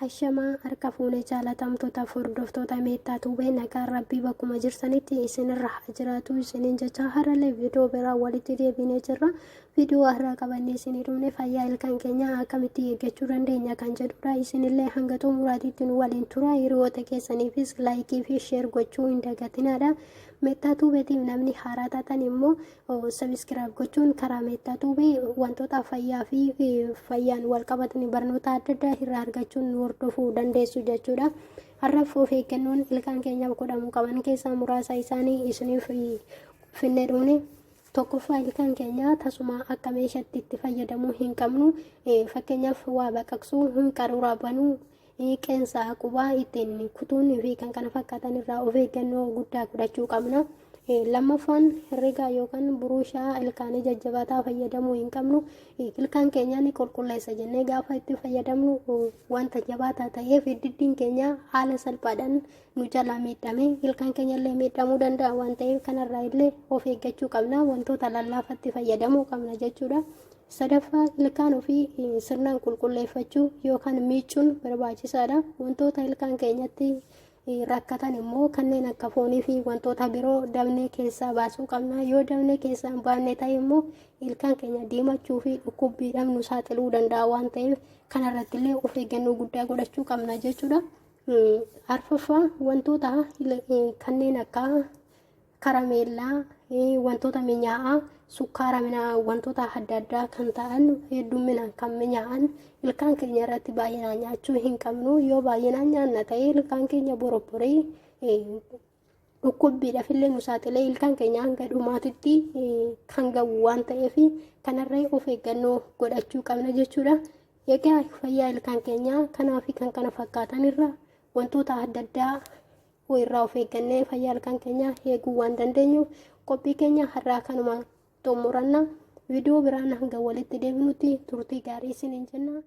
Ashamaa harka fuune jaalatamtoota fi hordoftoota Meettaa Tuubee, nagaan Rabbii bakkuma jirtanitti isinirra haa jiraatu isiniin jecha, har'allee viidiyoo biraa walitti deebinee jirra. Viidiyoo har'aa qabannee isinii dhufne fayyaa ilkaan keenyaa akkamitti eeggachuu dandeenya kan jedhudha. Isinillee hanga xumuraatitti nu waliin tura. Hiriyoota keessaniifis like fi share gochuu hin dagatinaadha. Meettaa Tuubeetiif namni haaraa taatan immoo subscribe gochuun karaa Meettaa Tuubee wantoota fayyaa fi fayyaan wal qabatanii barnoota adda addaa irraa argachuun nu hordofuu dandeessu jechuudha. Har'aaf of eeggannoon ilkaan keenyaaf godhamuu qaban keessaa muraasa isaanii isiniif finnee dhufne. Tokkoffaa, ilkaan keenya tasuma akka meeshaatti itti fayyadamuu hin qabnu. Fakkeenyaaf, waa baqaqsuu, qaruuraa banuu, qeensa qubaa ittiin kutuun fi kan kana fakkaatan irraa of eeggannoo guddaa godhachuu qabna. Lammaffaan, herregaa yookaan buruushaa ilkaanii jajjabaataa fayyadamuu hin qabnu. Ilkaan keenya ni qulqulleessa jennee gaafa itti fayyadamnu wanta jabaataa ta'eef diddiin keenya haala salphaadhaan nu jalaa miidhame ilkaan keenya illee miidhamuu danda'a waan ta'eef, kanarraa illee of eeggachuu qabna. Wantoota lallaafatti fayyadamuu qabna jechuudha. Sadaffaa, ilkaan ofii sirnaan qulqulleeffachuu yookaan miicuun barbaachisaadha. Wantoota ilkaan keenyatti rakkatan immoo kanneen akka foonii fi wantoota biroo dabnee keessaa baasuu qabna. Yoo dabnee keessaa hin baanne ta'e immoo ilkaan keenya diimachuu fi dhukkubbiidhaaf nu saaxiluu danda'a waan ta'eef, kanarratti illee of eeggannoo guddaa godhachuu qabna jechuudha. Arfaffaa, wantoota kanneen akka karameellaa, wantoota minyaa'aa, sukkaara, wantoota adda addaa kan ta'an, hedduminaan kan minyaa'an ilkaan keenya irratti baay'inaan nyaachuu hin qabnu. Yoo baay'inaan nyaanna ta'e ilkaan keenya borobboree dhukkubbiidhaaf illee nu saaxilee ilkaan keenya hanga dhumaatitti kan ga'u waan ta'eef, kanarree of eeggannoo godhachuu qabna jechuudha. Egaa fayyaa ilkaan keenyaa kanaa fi kan kana fakkaatan irra wantoota adda addaa irraa of eeggannee fayyaa ilkaan keenyaa eeguu waan dandeenyuuf, qophii keenya har'aa kanuma xumuranna. Viidiyoo biraan hanga walitti deebinutti turtii gaarii isiniin jenna.